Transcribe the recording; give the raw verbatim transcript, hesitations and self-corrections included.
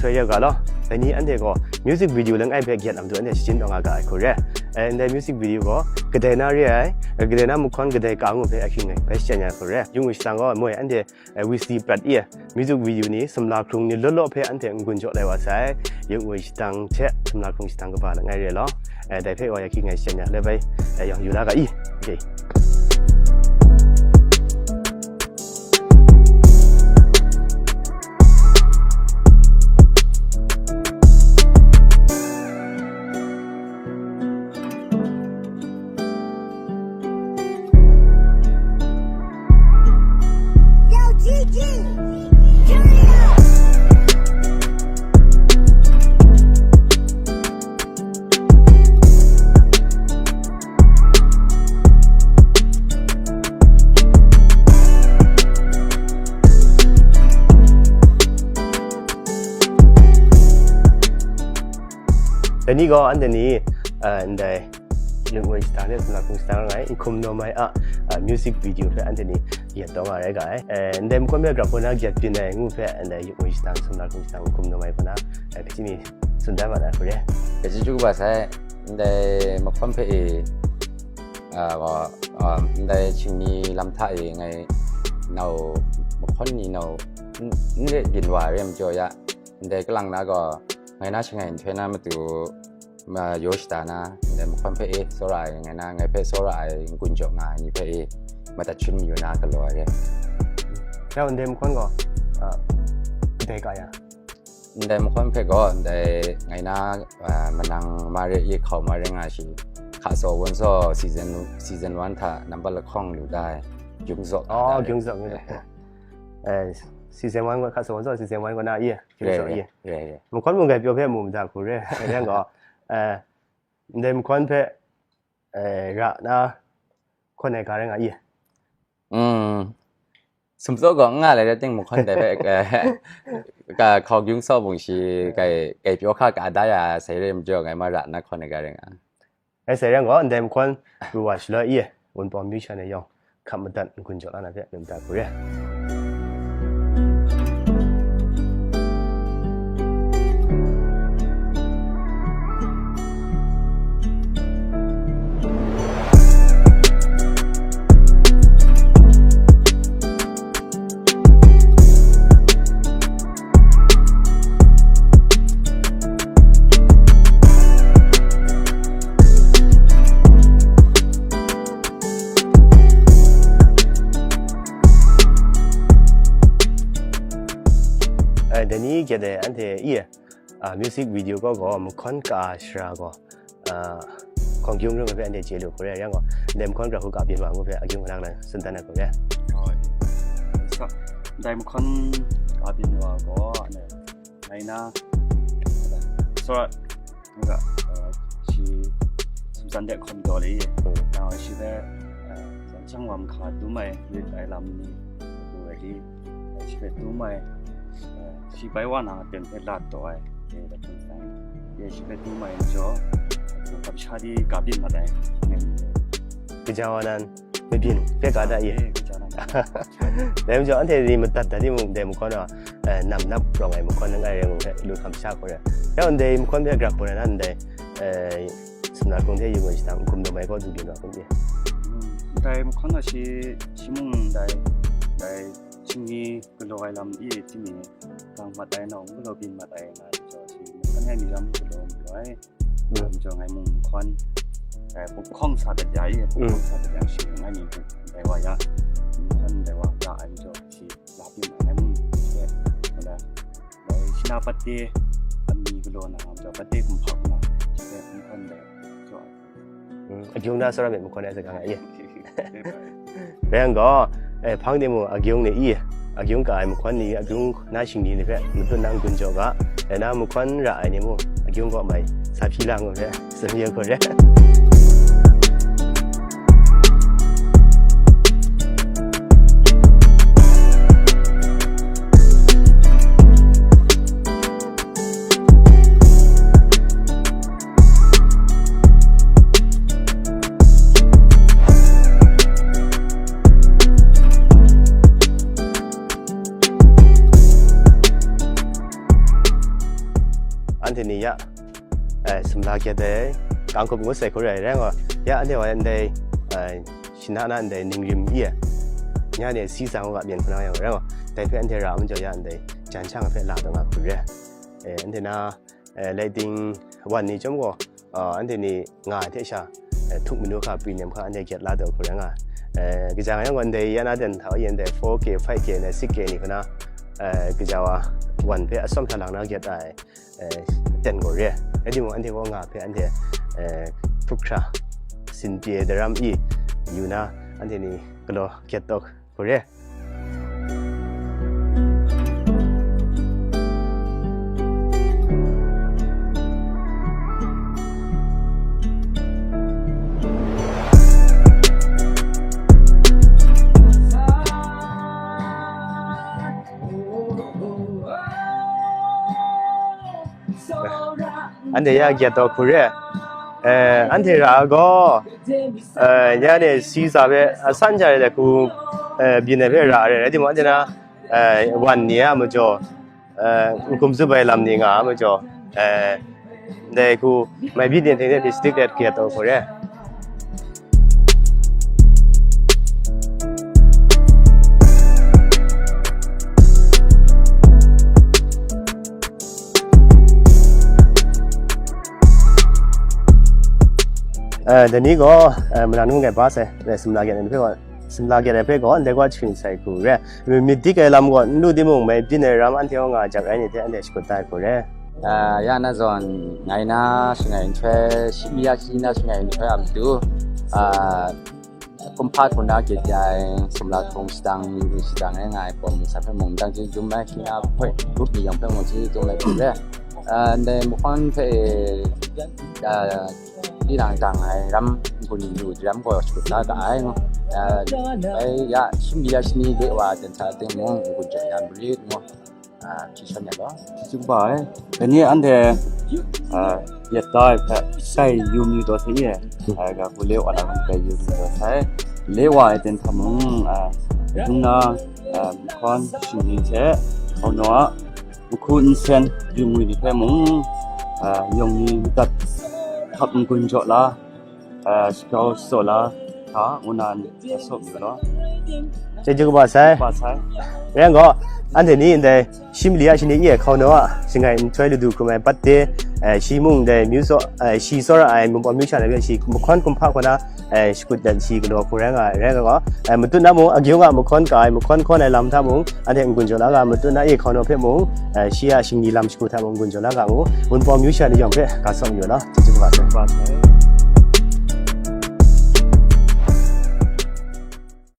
Ya ga law, dai ni anhte gaw music video langai hpe gyat lam tu anhte shajin taw nga ga ai hku re. Eh, ndai music video gaw kadai na re ai, kadai na mahkawn kadai ka ngu hpe ahkying ai bai shachyen ya hku re. Yung u shadang gaw moi anhte, eh, V C prat i ai music video ni sumla hkrung ni law law hpe anhte n-gun jaw lai wa sai. Yung u shadang hte sumla hkrung shadang kaba langai re law. Eh, dai hpe wa ya hkying ai shachyen ya le bai, eh, yang yu la ga i. Okay. Dai ni gaw anhte ni, eh, ndai Yung u shadang hte sumla hkrung shadang langai, N Hkum Nawm Ai a, ah, music video hpe anhte ni gyat taw nga rai ga ai. Eh, ndai mahkawn hpe grap hpawt na gyat byin ai ngu hpe, ndai yung u shadang sumla hkrung shadang N Hkum Nawm Ai hpawt na, eh, hpyi mi tsun dan ma na hku re. Chyeju kaba sai, ndai mahkawn hpe e, ah, wa, ah, ndai Chingni lam hta e ngai nau mahkawn ni nau n, n re byin wa ai re majaw ya, ndai kalang na gaw ngai na shangai nhtoi na matu, ma, yaw shada na, ndai mahkawn hpe e tsawra ai, ngai na, ngai hpe tsawra ai, n-gun jaw nga ai ni hpe e madat shin mayu na galaw ai re. Rau ndai mahkawn gaw, ah, kadai ka ya? Ndai mahkawn hpe gaw, ndai ngai na, ah, manang ma re, ye hkau ma re nga shi, hka saw won saw season, season one hta nambat lahkawng lu da ai, gyung zaw ka Oh, da ai. Gyung zaw, gyung zaw. Eh, season one gaw hka saw won saw, season one gaw na ye, gyung Re, zaw re, ye. Re, re. Mahkawn mung gai pyaw hpe mu mada hku re, yang gaw, eh, ndai mahkawn hpe, eh, ra na hkawn ai ga rai nga i? Mm. Sumtsaw gaw n nga lai rai ting, mahkawn dai hpe, eh, ka hkau gyung saw bung shi, kai, kai pyaw hka ka da ya sai re majaw, ngai ma ra na hkawn ai ga rai nga. Ngai sai rai gaw, ndai mahkawn pru wa shaloi i, Wunpawng myu sha na yawng, hkap madat n-gun jaw la na hpe, myit madat hku re. Ai, dai ni gyat ai anhte i, ah, music video gaw gaw, mahkawn ka shara gaw, ah, hkawng gyung ring ai hpe anhte chye lu hku re, yang gaw, ndai mahkawn gara hku ka byin wa ngu hpe, agyung kalang lang tsun dan ai hku re. Oh, sa, ndai mahkawn ka byin wa gaw, ane, ngai na, tsawra, nga, uh, shi sumsan de hkawm taw le, Mm. nang shi hpe, uh, zawn shang wa mahka dum ai, rit ai lam ni, lu ai di, uh, shi hpe dum ai, uh, shi bai wa na aten hpe lat taw ai, e, da hpung sai, e, shi hpe dum ai majaw, uh, kamsha di ka byin mat ai, Kaja wa nan, mabyin, hpe ka da ye. Eh, kaja nan. Dai majaw, anhte ni madat dat timung, dai mahkawn gaw, eh, nam nap rawng ai mahkawn langai rai ngu hpe, lu hkam sha hku re. Yawng ndai mahkawn hpe grap hku re na, ndai, eh, sumla hkrung hte yu gun shadang, N Hkum Nawm Ai gaw du byin wa hkum ye. Mm, ndai mahkawn gaw shi, shi mung ndai, ndai Chingni galaw ai lam i hti mi, gang mat ai nau, galaw byin mat ai nga, jaw shi, mahkawn ai mi lam galaw mayu ai. Mm. Majaw ngai mung mahkawn, eh, bup hkawng sa dat ya i, bup Mm. hkawng sa dat ya shi, ngai mi bup ndai wa ya, mahkawn ndai wa ya ai majaw shi, la byin ai, ngai mung, eh, wala, Dai shi na pate, ami galaw na nga majaw, pate kumhpa hku na, shi hpe n hkawn dai, jaw ai. Mm, agyung na tsawra myit mahkawn ai sagang ai ye. Rai yang gaw, eh, hpang de mung agyung ni i, agyung ka ai mahkawn ni, agyung na shingni ni hpe matut na n-gun jaw ga, dai na mahkawn ra ai ni mung, agyung kaw mai sa hpyi la ngu hpe, tsun ya hku re. Anhte ni ya, eh, sumla gyet ai, kangkup ngut sai hku rai, rai ngu, ya anhte wa ndai, eh, shana na ndai ningrim i ai, nya ni si tsang u ga myen hku na yang rai ngu, dai hpe anhte ra majaw ya ndai jan shang hpe la taw nga hku re. Eh, anhte na, eh, lai ting wan ni chyawm gaw, ah, anhte ni nga ai hte sha, eh, htuk manu hka, pri nem hka anhte gyet la taw hku rai nga. Eh, kaja nga yang gaw ndai ya na ten hta e ndai four K, five K, ndai six K ni hku na, eh, kaja wa wan hpe atsawm hta lang na gyet ai, eh, ten gaw re. Rai timung, anhte gaw nga hpe anhte, eh, hkrup hkra, sin pye daram i yu na, anhte ni galaw gyet taw hku re. Anhte ya gyet taw hku re. Eh, anhte ra ai gaw, eh, ya ni si tsa hpe asan sha re ai hku, eh, byin ai hpe ra ai re, rai timung, anhte na, eh, wan ni a majaw, eh, n-gun zup ai lam ni nga a majaw, eh, ndai hku mai byin ni hte hte pyi stick let gyet taw hku re. Eh, dai ni gaw, eh, mara num gai ba sai, eh, sumla gyet ai hpe gaw, sumla gyet ai hpe gaw, ndai gaw chying sai hku re. Myit dik ai lam gaw n lu timung, mai byin ai ram anhte gaw nga jat rai ni hte anhte shakut da ai hku re. Ah, ya na zawn, ngai na shangai nhtoi, shi mi ya shi na shangai nhtoi a matu, ah, kumhpa hkuna gyet ya ai, sumla hkrung shadang, myu shadang ai nga ai pawng ni sa hpe mung, dang chyum ai, hkying a hpoi grup ni yawng hpe mung, chyum ai hku re. Ah, ndai mahkawn hpe, ah, tinang dang ai ram, n-gun lu ai ram gaw shakut la ga ai, ah, bai ya, shi mi ya shi ni de wa ten sa ting mung, n-gun jaw ya marit ngu. Ah, hti shan ya gaw. Hti chyum ba ai. Dai ni anhte, ah, yet da ai hpe, sai yu mi taw sai i ai. Ai ga, hku le wa na hpe yu mi taw sai. Le wa ai ten hta mung, ah, dung na, ah, mahkawn shingni hte, hkau naw a, mahku nsen yu ngwi ni hpe mung, ah, yawng ni madat hkap n-gun jaw la, ah, shakau shaw la hta, ngu na ni, a sawp yu law. Chyeju kaba sai. Kaba sai. Rai yang gaw, anhte ni ndai, shi mali a shi ni e hkau naw a, shangai nhtoi ladu hkrum ai pat de, eh, shi mung ndai myu tsaw, eh, shi tsawra ai, mungpawm myu sha na hpe shi mahkawn kumhpa hkuna, eh, shakut dat shi galaw hku rai nga ai, rai nga gaw, eh, matut na mung, agyung a mahkawn ka ai, mahkawn hkawn ai lam hta mung, anhte n-gun jaw la ga, matut na e hkau naw hpe mung, eh, shi a shingni lam shagu hta mung n-gun jaw la ga mu, mungpawm myu sha ni yawng hpe ga tsawm yu law, chyeju kaba sai. Kaba sai.